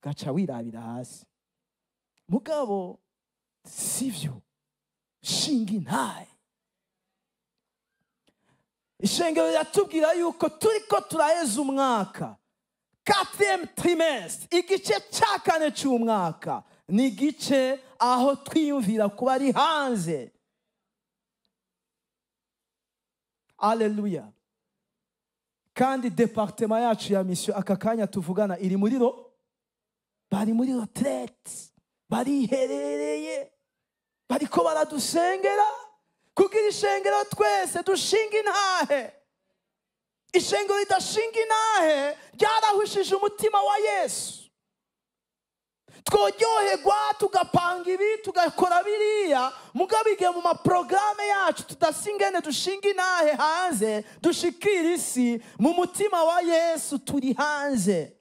gaca wirabira hasi. Mugabo sivyo, shinga intahe. Ishengero riratubwira yuko turiko turaheza umwaka, 4e trimestre, igice ca kane c'umwaka ni igice aho twiyumvira kuba ari hanze. Aleluya. Kandi departement yacu ya mission aka kanya tuvugana iri muri ro, bari muri retraite, bariherereye, bariko baradusengera kugira ishengero twese dushinga intahe. Ishengero ridashinga intahe ryarahushije umutima wa Yesu. Tworyoherwa tugapanga ibi tugakora biriya, mugabo igihe mu maprograme yacu tudasingene dushinga intahe hanze dushikira isi, mu mutima wa Yesu turi hanze.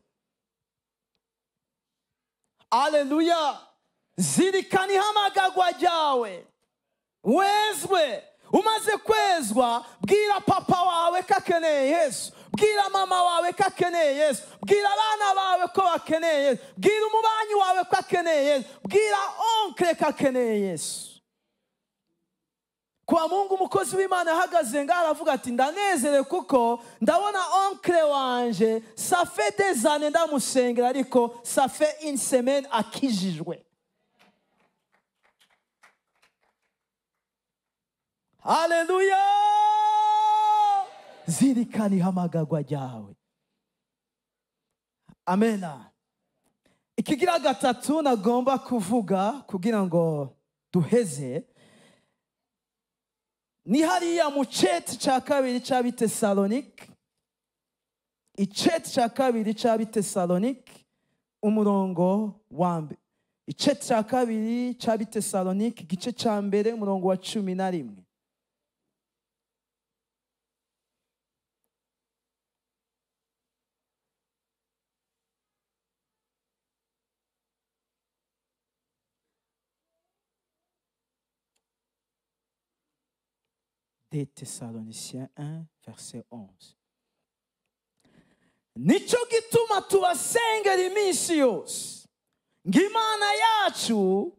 Aleluya. Zirikana ihamagagwa ryawe, wezwe. Umaze kwezwa, bwira papa wawe ko akeneye Yesu, bwira mama wawe ko akeneye Yesu, bwira abana bawe ko bakeneye Yesu, bwira umubanyi wawe ko akeneye Yesu, bwira onkle ko akeneye Yesu. Kwa Mungu umukozi w'Imana ahagaze ngaho aravuga ati ndanezerewe kuko ndabona onkle wanje ça fait des années ndamusengera, ariko ça fait une semaine akijijwe. Haleluya. Zirikana ihamagagwa ryawe. Amena. Ikigira gatatu nagomba kuvuga kugira ngo duheze ni hariya mu ceti ca kabiri c'Abitesalonike, iceti ca kabiri c'Abitesalonike umurongo wa mbere, iceti ca kabiri c'Abitesalonike igice ca mbere umurongo wa 11. Des Thessaloniciens 1, verset 11. Nico gituma tubasengera iminsi yose, ngo Imana yacu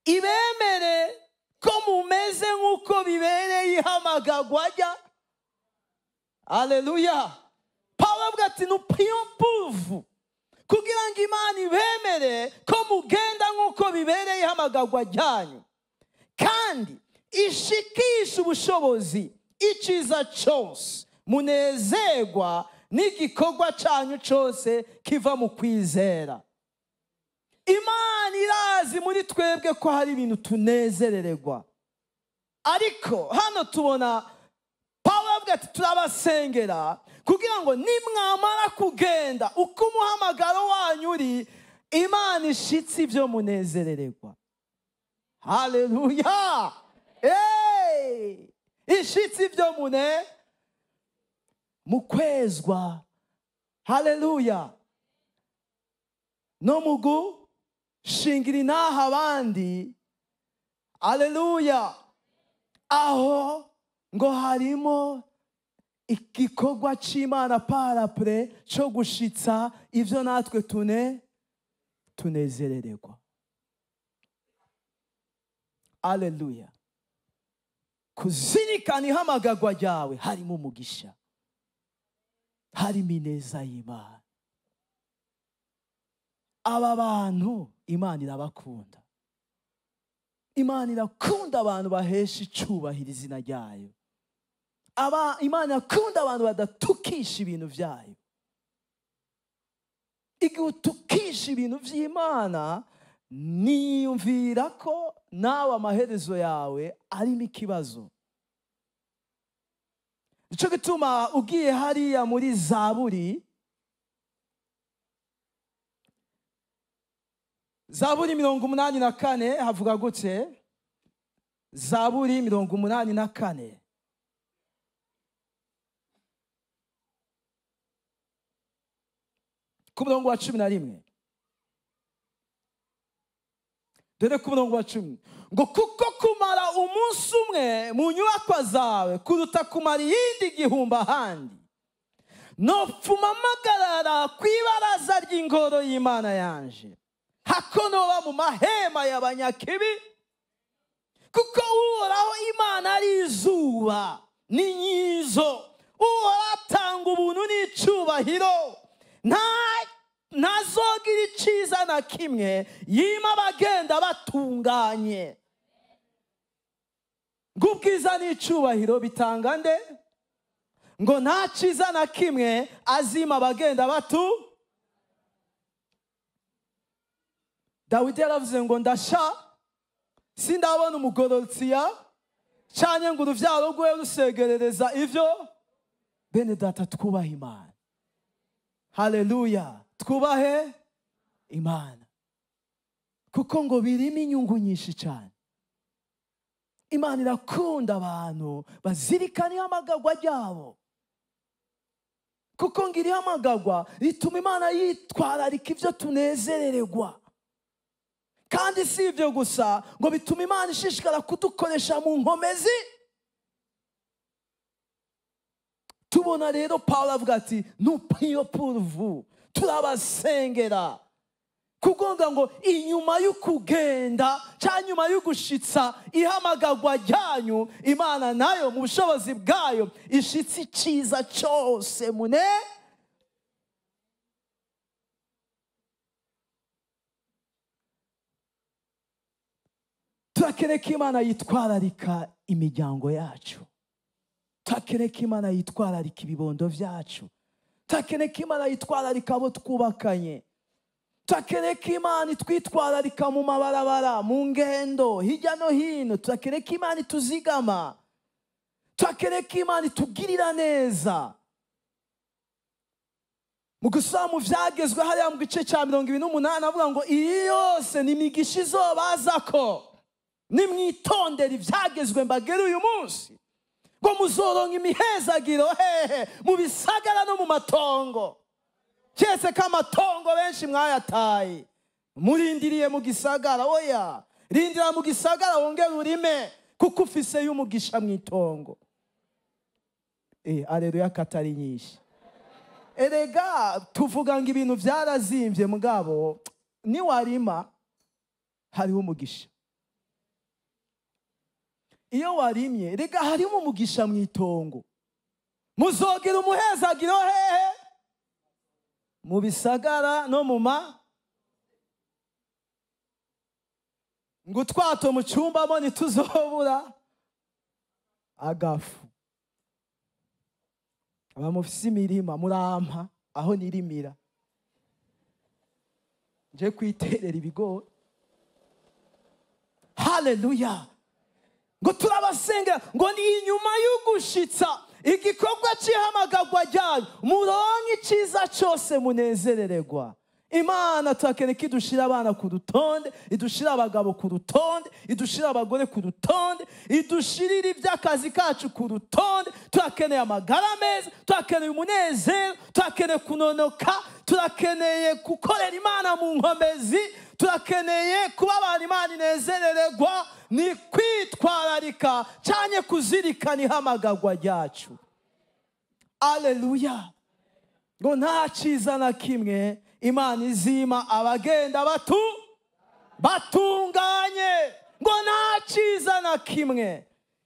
ibemere ko mumeze nk'uko bibereye ihamagagwa rya. Aleluya. Pawulo avuga ati nous prions pour vous, kugira ngo Imana ibemere ko mugenda nk'uko bibereye ihamagagwa ryanyu, kandi ishikisha ubushobozi iciza cyose, munezerwa n'igikorwa cyanyu cyose kiva mu kwizera. Imana irazi muri twebwe ko hari ibintu tunezerererwa, ariko hano tubona Pawulo avuga ati turabasengera kugira ngo nimwamara kugenda uko umuhamagaro wanyu uri, Imana ishitse ibyo munezerererwa. Haleluya. Hey! Ishitse ibyo mune mu kwezwa. Haleluya. No mu gushingira inaha abandi, haleluya, aho ngo harimo igikorwa c'Imana parapre co gushitsa ivyo natwe tunezerererwa. Haleluya. Kuzirikana ihamagagwa ryawe harimo umugisha, harimo ineza y'Imana. Aba bantu Imana irabakunda. Imana irakunda abantu bahesha icubahiro izina ryayo. Imana irakunda abantu badatukisha ibintu vyayo. Igihe utukisha ibintu vy'Imana, niyumvira ko nawe amaherezo yawe arimo ikibazo. Nico gituma ugiye hariya muri Zaburi, Zaburi 84 havuga gute? Zaburi 84. Ku murongo wa 11. Dore ku murongo wa 10. Ngo kuko kumara umunsi umwe mu nyubakwa zawe kuruta kumara iyindi gihumba ahandi. Nopfuma mpagarara kw'ibaraza ry'ingoro y'Imana yanje, hako noba mu mahema y'abanyakibi. Kuko Uhoraho Imana ari izuba n'inyizo, Uhoraho atanga ubuntu n'icubahiro, ntazogira iciza na kimwe yima abagenda batunganye. Ngo ubwiza n'icubahiro bitanga nde? Ngo nta ciza na kimwe azima abagenda batu. Dawidi yaravuze ngo ndasha sindabona umugororotsi ya canye ngo uruvyaro rwe rusegerereza ivyo. Bene data, twubahe Imana. Haleluya, twubahe Imana, kuko ngo birimo inyungu nyinshi cyane. Imana irakunda abantu bazirikana ihamagagwa ryabo, kuko ngo irihamagagwa rituma Imana yitwararika ivyo tunezerererwa. Kandi si ibyo gusa, ngo bituma Imana ishishikara kudukoresha mu nkomezi. Tubona rero Paulo avuga ati nous prions pour vous, turabasengera, kugonga ngo inyuma y'ukugenda cyangwa nyuma y'ugushitsa ihamagagwa ryanyu, Imana nayo mu bushobozi bwayo ishitse iciza cyose mune. Turakeneye ko Imana yitwararika imiryango yacu. Turakeneye ko Imana yitwararika ibibondo vyacu. Turakeneye ko Imana yitwararika abo twubakanye. Turakeneye ko Imana itwitwararika mu mabarabara, mu ngendo, hirya no hino. Turakeneye ko Imana ituzigama. Turakeneye ko Imana itugirira neza. Mu gusoma mu vyagezwe hariya mu gice ca 28 avuga ngo iyi yose ni imigisha izobazako nimwitondera ivyagezwe mbagera uyu munsi, ngo muzoronka imihezagiro hehe? Mu bisagara no mu matongo. Keretse ko amatongo benshi mwayataye, murindiriye mu gisagara. Oya, rindira mu gisagara wongere urime, kuko ufise y'umugisha mw'itongo. Aleluya katari nyinshi. Erega tuvuga ngo ibintu vyarazimvye, mugabo niwarima hariho umugisha. Iyo warimye, rega harimo umugisha mw'itongo. Muzogira umuhezagiro hehe? Mu bisagara no mu ma. Ngo utwato mu cyumba mo ntituzobura agafu. Abamufise imirima murampa aho nirimira, nje kwiterera ibigori. Haleluya. Ngo turabasengera ngo ni inyuma y'ugushitsa igikorwa cy'ihamagagwa ryanyu muronke iciza cyose munezerererwa. Imana turakeneye ko idushira abana ku rutonde, idushira abagabo ku rutonde, idushira abagore ku rutonde, idushirira iby'akazi kacu ku rutonde. Turakeneye amagara meza, turakeneye umunezero, turakeneye kunonoka, turakeneye gukorera Imana mu nkomezi, turakeneye kuba abantu Imana inezererwa. Ni kwitwararika cyane kuzirikana ihamagagwa ryacu. Aleluya. Ngo nta cyiza na kimwe Imana izima abagenda batunganye. Ngo nta cyiza na kimwe.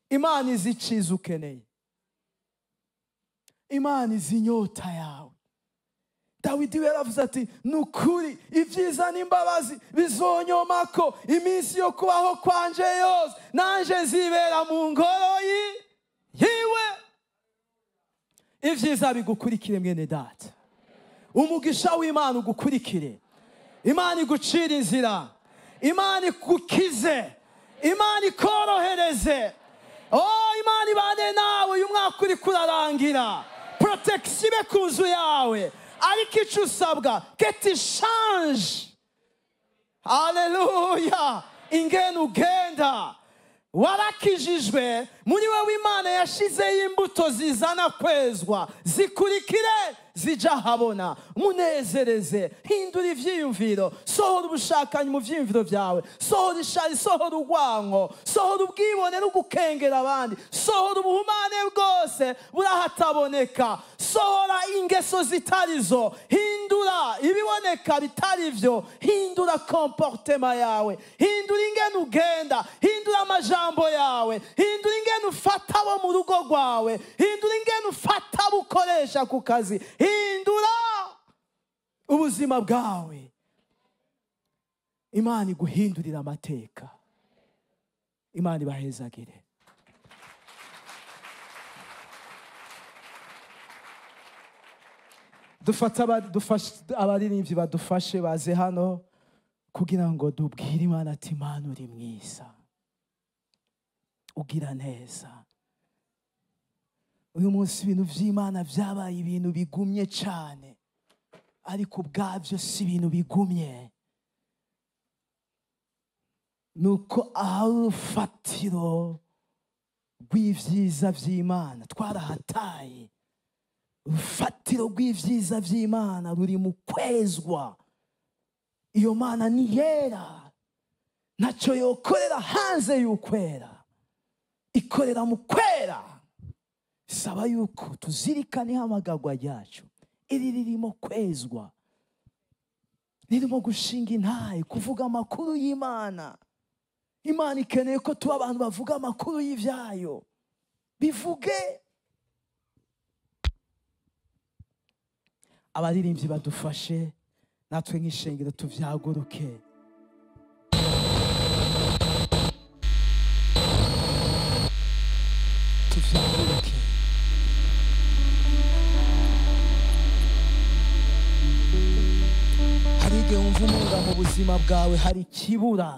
Imana izi icyiza ukeneye. Imana izi inyota yawe. Dawidi we yaravuze ati nukuri ibyiza n'imbabazi bizonyomako iminsi yo kubaho kwanje yose, nanje nzibera mu ngoro yiwe. Ibyiza bigukurikire mwene data. Umugisha w'Imana ugukurikire. Imana igucira inzira. Imana igukize. Imana ikorohereze. Oh, Imana ibane nawe uyu mwaka uri kurarangira. Protection ibe ku nzu yawe. Ariko icyo usabwa keti change. Haleluya. Ingene ugenda warakijijwe muri wewe, Imana yashizeho imbuto zizana kwezwa, zikurikire zija habona. Munezereze, hindura ivyiyumviro, sohora ubushakanyi mu vyiyumviro vyawe, sohora ishari, sohora urwango, sohora ubwibone no gukengera abandi, sohora ubuhumane bwose burahataboneka, sohora ingeso zitarizo, hindura ibiboneka bitari vyo, hindura comportement yawe, hindura ingene ugenda, hindura amajambo yawe, hindura ingene ufata abo mu rugo rwawe, hindura ingene ufata abo ukoresha ku kazi, hindura ubuzima bwawe. Imana iguhindurira amateka. Imana ibahezagire. Dufate abaririmbyi badufashe baze hano kugira ngo dubwire Imana ati Imana uri mwiza, ugira neza. Uyu munsi ibintu vy'Imana vyabaye ibintu bigumye cyane, ariko ubwabyo si ibintu bigumye. Nuko aho urufatiro rw'ivyiza vy'Imana twarahataye. Urufatiro rw'ivyiza vy'Imana ruri mu kwezwa. Iyo Mana ni yera, ntacyo yokorera hanze y'ukwera, ikorera mu kwera. Saba yuko tuzirikana ihamagagwa ryacu, iri ririmo kwezwa, ririmo gushinga intahe, kuvuga amakuru y'Imana. Imana ikeneye ko tuba abantu bavuga amakuru y'ivyayo, bivuge. Abaririmbyi badufashe, natwe nk'ishengero tuvyaguruke. Tuvyaguruke. Hari igihe wumva umenga mu buzima bwawe hari ikibura,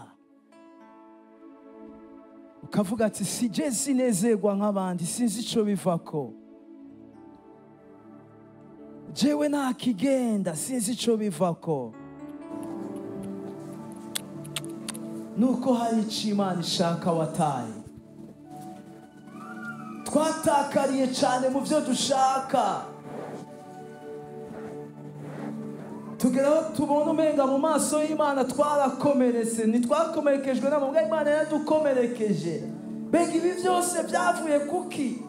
ukavuga ati sije sinezerwa nk'abandi, sinzi ico bivako, jewe ntakigenda, sinzi ico bivako. Nuko hari ico Imana ishaka wataye. Twatakariye cyane mu byo dushaka, tugeraho tubona umenga mu maso y'Imana twarakomeretse. Ntitwakomerekejwe n'amabwa, Imana yaradukomerekeje. Mbega ibi byose byavuye kuki?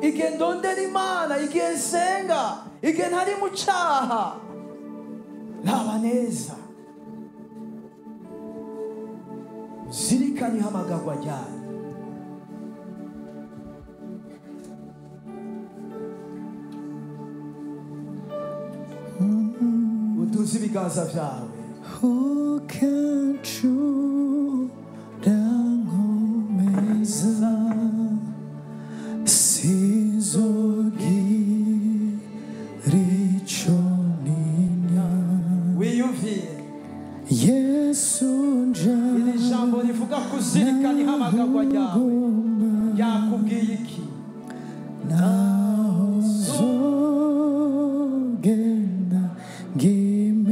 Igihe ndondera Imana, igihe nsenga, igihe ntari mu cyaha, raba neza, zirikana ihamagagwa ryayo. Uduze ibiganza byawe. Ukancurankomeza sizogira ico ntinya. Wiyumvire Yesu iri jambo rivuga kuzirikana ihamagagwa ryawe, yakubwiye iki? Naho nzogenda ngimeze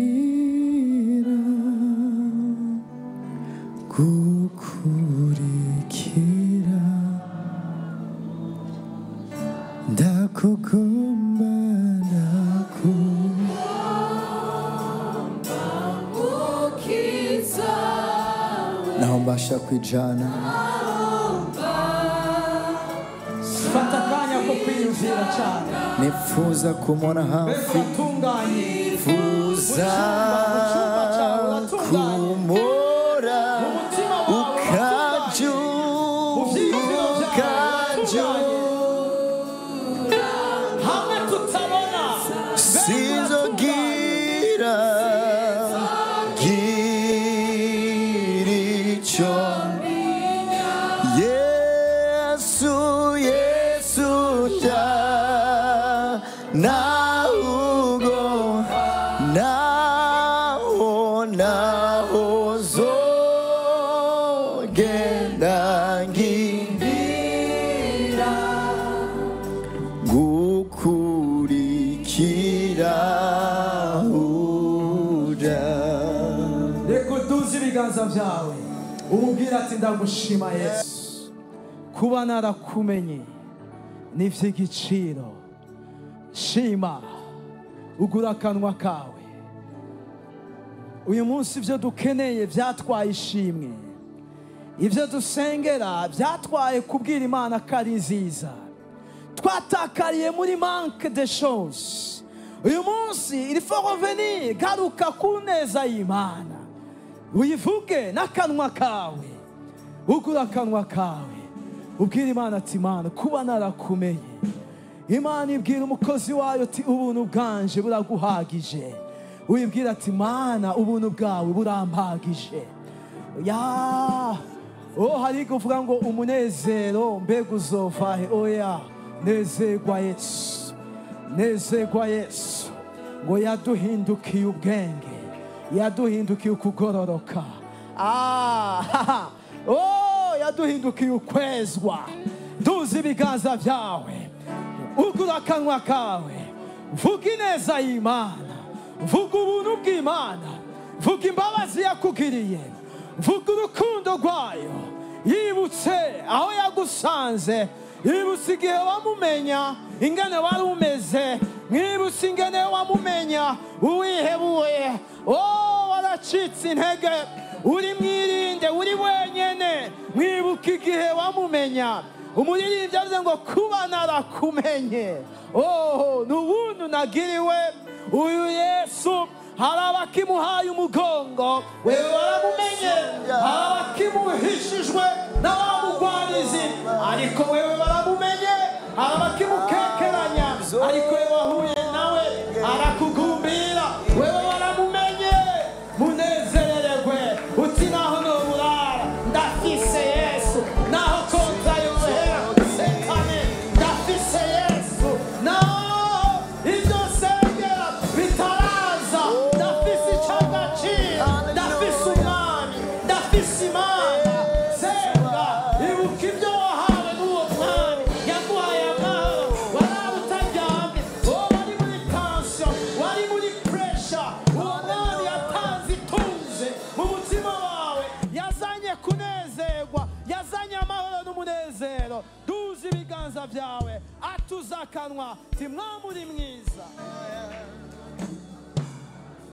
Naho mbasha kwijana. Fata akanya ko kwiyumvira cyane. Nifuza kumubona hafi. Uratunganye. Nifuza kumubona ukajya ukajya hamwe tutabona. Sinzogira gira icyo Yesu Yesu ta nahugo naho naho zogenda ngira gukurikira uja. Reka uduze ibiganza byawe umubwire ati ndagushima Yesu kuba narakumenye ni iby'igiciro. Shima ugura akanwa kawe. Uyu munsi ibyo dukeneye byatwaye ishimwe, ibyo dusengera byatwaye kubwira Imana ko ari nziza. Twatakariye muri manque de choses. Uyu munsi il faut revenir, garuka ku neza y'Imana, uyivuge n'akanwa kawe, ugura akanwa kawe ubwira Imana ati Imana kuba narakumenye. Imana ibwira umukozi wayo ati ubuntu bwanje buraguhagije. Uyibwira ati Mana ubuntu bwawe burampagije. Ya oh hari kuvuga ngo umunezero mbega uzovahe. Oya, nezerwa Yesu, nezerwa Yesu ngo yaduhindukiye ubwenge, yaduhindukiye ukugororoka. Oh yaduhindukiye ukwezwa. Duza ibiganza byawe, ugura akanwa kawe, vuga ineza y'Imana, vuga ubuntu bw'Imana, vuga imbabazi yakugiriye, vuga urukundo rwayo. Yibutse aho yagusanze, yibutse igihe wamumenya ingene wari umeze, mwibutse ingene wamumenya uwihebuye. Oh waracitse intege, uri mwirinde, uri wenyene. Mwibuke igihe wamumenya. Umuririmbyi avuze ngo kuba narakumenye, oh ni ubuntu nagiriwe. Uyu Yesu hari abakimuhaye umugongo, wewe waramumenye. Hari abakimuhishijwe n'abamugwanizi, ariko wewe waramumenye. Hari abakimukekeranya, ariko wewe wahuye nawe arakugumbira. Wewe waramumenye. Munezererwe uti naho noburara ndafise Yesu, naho konta yohera sekane ndafise Yesu, naho ibyo nsengera bitaraza ndafise icy'agaciro, ndafise umwami, ndafise Imana. Senga, ibuka ibyo wahawe n'uwo mwami yaguhaye amahoro. Waraba utaryamye, wowe wari muri tension, wari muri pressure. Uwo mwami yatanze ituze mu mutima wawe, yazanye kunezerwa, yazanye amahoro n'umunezero. Duza ibiganza byawe, atuza akanwa, ti mwami uri mwiza.